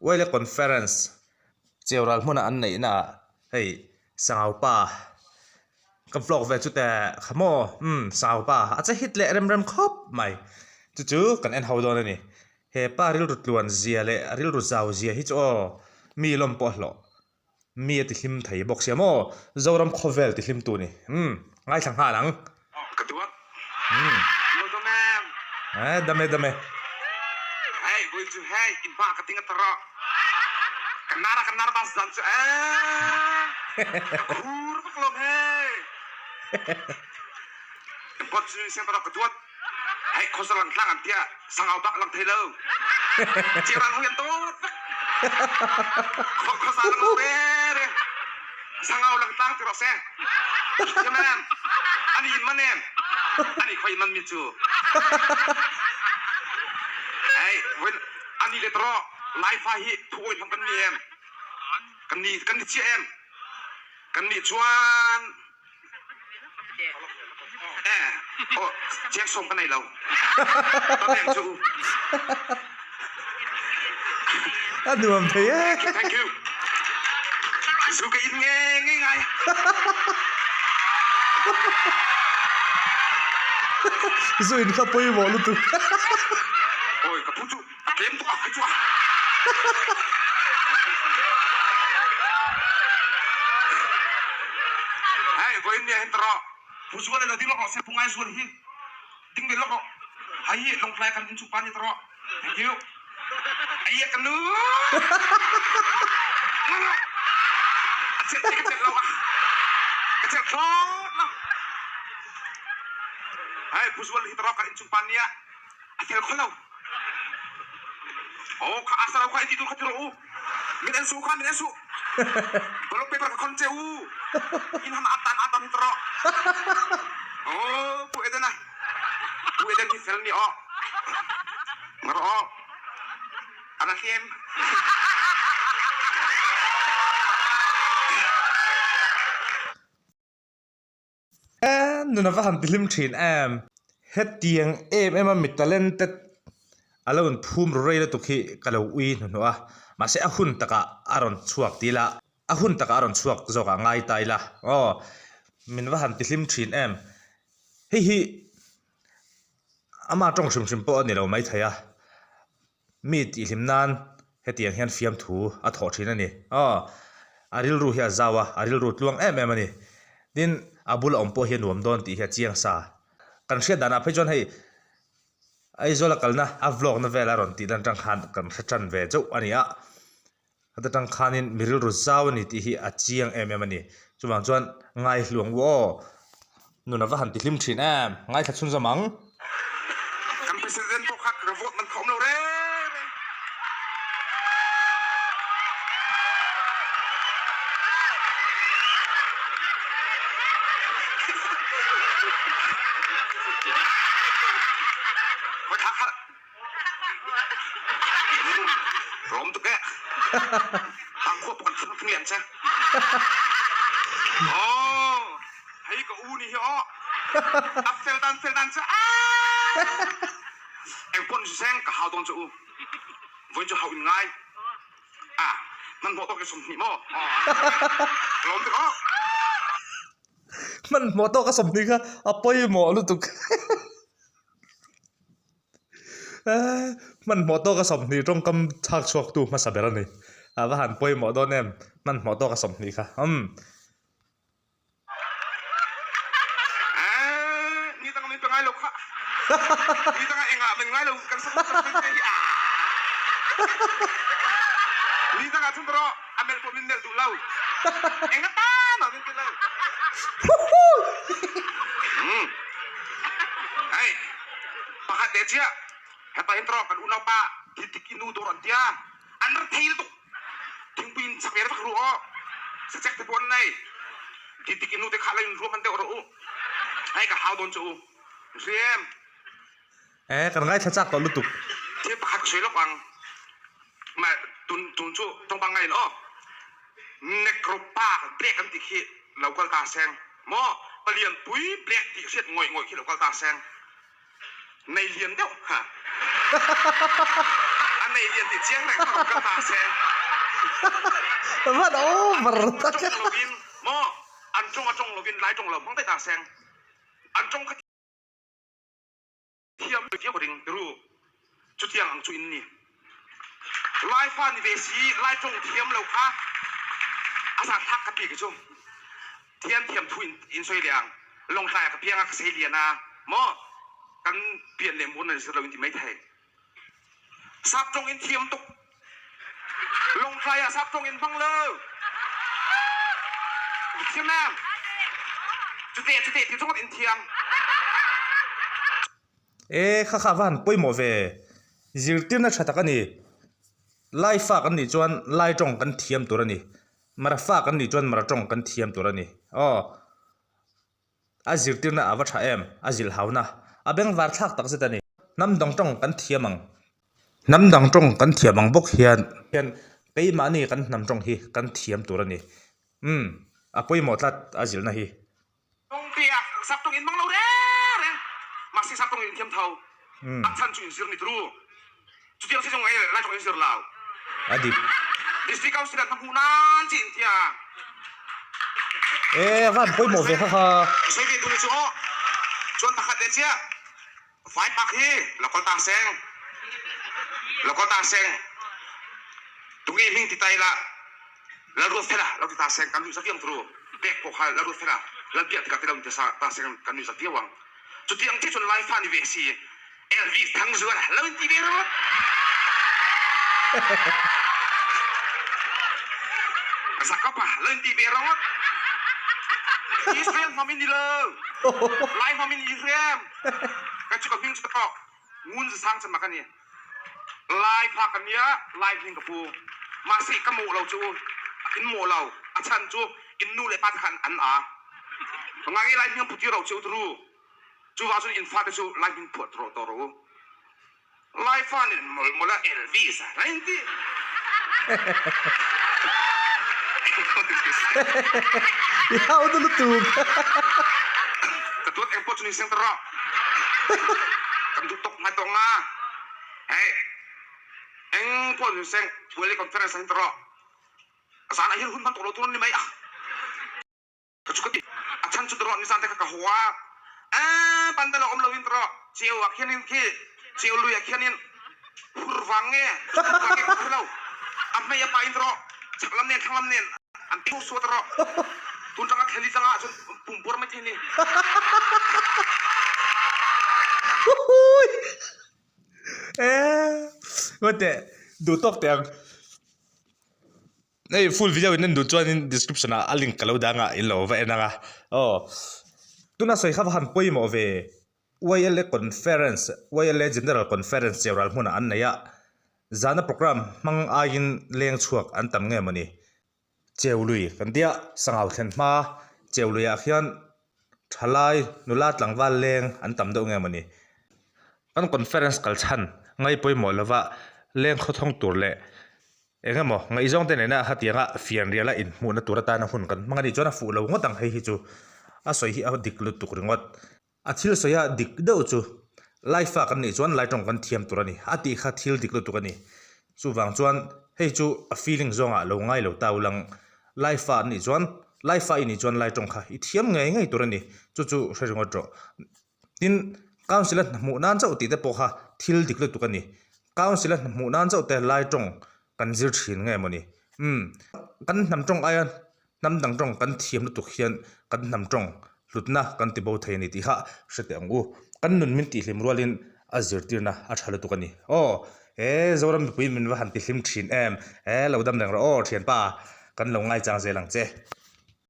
Uaile Conference Cheural hmuna an neihna ah hei Sangau pa ka vlog ve chu teh kha maw umm Sangau pa a che hit leh rem rem khawp mai chu chu kan en ho dawn a ni. He pa rilru tluan zia leh rilru zau zia hi chu aw mi lawm pawh a hlawh. Mi a tihlim thei bawk sia maw? Zoram khawvel tihlim tu ni. Umm, ngaithla nghal ang. Ka duat. Umm. Lo dam em? Eh, dam e, dam e. Hei, vui chu hei, in hma ka ting a ta rawh. Ka nar a ka nar bas zan chu eh. Ka khur vak lawm hei. Bot chu siang ta rawh ka duat. Hei khuasa lang tlang an tia sangau bak lang thei lo. Chiran ho an dawt vek. Khuasa lang lo re re. Sangau lang tlang ti rawh se. Thiam em? Ani in man em? Ani khoi man mi chu. Hei voin ani le tro lai fa hi thu oi tham kan ni em? Kan ni kan ni chia em? Kan ni chuan Chiang sawm ka nei lo. Ka beng chu. A nuam thei e. Thank you. Zu ka in nge nge ngai. Zu in kha pawimawh lutuk. Oi ka pu chu a tlem tuk a kai chu a. Hei voin nia hin taro pu zual lo ding lok se pu ngai zual hi ding ve lok hai hi longtlai kan in chupa ni taro thank you ai ka nu a chet ka chet lo a ka chet thlot lo hei pu zual hi taro kan in chungpa nia A fel kho lo. Aw kha a sarau kha i ti tur kha ti rawh u. Min en suh kha min en suh. Ballot paper ka khon che u. In han atan atan hi tawh. Oh pu Eden a. Pu Eden hi fel ni aw. Ngar aw. Ana hlem. Nun a va han tihlim thin em? Hetiang em em a mi talented a lo inphum ru rei lutuk hi ka lo ui hnuhnawh a, mahse a hun takah a rawn chhuak ti ila, a hun takah a rawn chhuak zawk ah ngai ta ila aw, min va han tihlim thin em? Hei hi ama tawng hrim hrim pawh a ni lo maithei a. Mi tihhlim nan hetiang hian fiamthu a thawh thin a ni. Aw, a rilru hi a zau a, a rilru tluang em em a ni. Tin, a bula awm pawh hi a nuam dawn tih hi a chiang sa. Kan hriat danah phei chuan hei Aizawl a kalna a vlog na vel a rawn tih dan atang khan kan hre tan ve chauh a ni a. Heta tang khanin mi rilru zau a ni tih hi a chiang em em a ni. Chuvang chuan ngaihluang u aw, nun a va han ti hlim thin em, ngaithla chhunzawm ang. Kan President pawh kha ka vote man kha awm lo reng reng. Hawi thla khalh. Rawm tuk eh. Hang khua pawh kan thang thing lem che. Oh, hei ka u ni hi aw. A fel dan fel dan che. Eng pon si seng ka hau dawn che u. Voin chu hau in ngai. Ah, hmanhmawh tawk i 20 maw? Lawm tuk aw. Hmanhmawh tawk a 20 kha a pawimawh lutuk. Hmanhmawh tawka 20 tawngkam chhak chhuaktu hmasa ber a ni. A va han pawimawh dawn em, hmanhmawh tawka 20 kha. Umm. Pakhat te chiah hepa hin tro kan unaupa hitik i nu dawr an tia an ra thei lutuk thingpui in chak ve vak ru aw sachek te pawh an nei hitik i nu te kha lo in ruam an deuh rawh u hei ka hau dawn che u hriam Eh kan ngaithla chak tawh lutuk. Thil pakhat ka sawi lawk ang ma tun tun chu tawngpang ngai in aw nekropa black an ti khi lo kal ta seng maw palian pui black tih hriat ngawih ngawih khi lo kal ta seng. Nei lian deuh ha. A nei lian ti chiang reng kha ka ta se. Van over tak. An tawng lovin maw an tawng a tawng lovin lai tawng lo hmang daih ta seng. An tawng kha thiam viau ka ring ru. Chutiang ang chu in ni. Lai fa ni ve si lai tawng thiam lo kha a zat thlak ka ti khi chu. Thiam thiam thu in in sawi leh ang. Lawngtlai ah ka piang a ka sei lian a maw kan pian leh mur nan zir lo in ti mai thei. Sap tawng in thiam tuk. Lawngtlai ah sap tawng in hmang lo. Thiam em? Cute cute ti zong in thiam. E kha kha va han pawimawh ve. Zirtirna tha tak a ni. Lai fa kan nih chuan lai tawng kan thiam tur a ni. Mara fa kan nih chuan mara tawng kan thiam tur a ni. Aw. A zirtirna a va tha em? A zilhauna. A bengvar thlak tak zet a ni. Hnam dang tawng kan thiam ang. Hnam dang tawng kan thiam ang bawk hian. Hian keimahni kan hnam tawng hi kan thiam tur a ni. Umm. A pawimawh tlat a zilhna hi. Tawngtea sap tawng in hmang lo reng reng. Mahse sap tawng in thiam tho. A chhan chu in zir ni turu. Chutiang si zawng ngai lai tawng in zir lo. A dik. District Council ah hna hmuh nan chi in tia. E a van pawimawh ve kha kha. Sawi ve tuni chu aw. Chuan pakhat leh chiah. Vai pak hi lo kal ta seng. Lo kal ta seng. Tunge hming ti ta ila. Lalruatfela lo ti ta seng kan nuihza viau ang turu. Pek pawh kha Lalruatfela Lalbiak tikah ti lo in ti ta seng kan nuihza viau ang. Chutiang chiah chuan Laifa ni ve si Elvis Thangzuala lo in ti ve rawt. Jacob-a lo in ti ve rawt. Israel hnam in ni lo. Lai hnam in i hrem. Kan chu ka hming chu ka tawk. Ngun zasang chan mak a ni. Lai pha ka nia, Lai hming ka pu. Mahse ka mawh lo chu in mawh lo. A chhan chu in nu le pa te khan an a. Ngai nge Lai hming an phu tir lo che u turu. Chuvang chuan in fate chu Lai hming phuah rawh tawh rawh u. Lai fa nih mawlh mawlh a Elvis a la in ti. I hau na lutuk. Ka tuat eng pawh chu ni seng ta rawh. Kan duh tawk ngai tawh nga. Hei eng pawh ni seng Puali conference ah hin ta rawh. Zan ah hin hun hman tawh lo tur an ni mai a. Ka chu ka ti. A chhan chu tawh nizan te kha ka haw a. Eeh pandal a awm lo in tawh cheu ah khian in khi cheu lui ah khian in hur vang nge hur vang nge ka hre lo. A hmei a pa in tawh chhak lam nen thlang lam nen an ti suah tawh. Tun tanga thleli tanga ah chuan pum puar mai thei ni. Huhui. Eeh ngawi teh duh tawk teh ang. Hei full video in en duh chuanin description ah a link ka lo dang a in lo va en ang a aw tuna sawi kha va han pawimawh ve YLA conference YLA general conference cheural hmunah an nei a zana programme hmang aiin leng chhuak an tam nge mawni cheului kan tia sangau thlen hma cheului ah khian thalai nula tlangval leng an tam deuh nge mawni kan conference kal chhan ngai pawimawh lova leng khawthawng tur leh. Eng emaw, ngaihzawng te nena hetianga fianriala inhmuhna tur atana hun kan hmang a nih chuan a fuh lo ngawt ang hei hi chu a sawi hi a dik lutuk ringawt. A thil sawi a dik deuh chu Laifa kan nih chuan Laitawng kan thiam tur a ni a tih kha thil dik lutuk a ni. Chuvang chuan hei chu a feeling zawngah lo ngai lo ta ulang Laifa an nih chuan Laifa i nih chuan Laitawng kha i thiam ngei ngei tur a ni chu chu hre ringawt rawh. Tin, Council a hmuh nan chauh tih te pawh kha thil dik lutuk a ni. Council a hmuh nan chauh te lai tawng kan zir thin nge mawni? Umm, kan hnam tawng aia hnam dang tawng kan thiam lutuk hian kan hnam tawng hlutna kan ti bo thei a ni tih kha hre teh ang u. Kan nun min tihhlim rualin a zirtirna a tha lutuk a ni. Aw, he Zoram mipui min va han tihhlim thin em? He lo dam reng rawh aw thianpa, kan lo ngaichang zel ang che.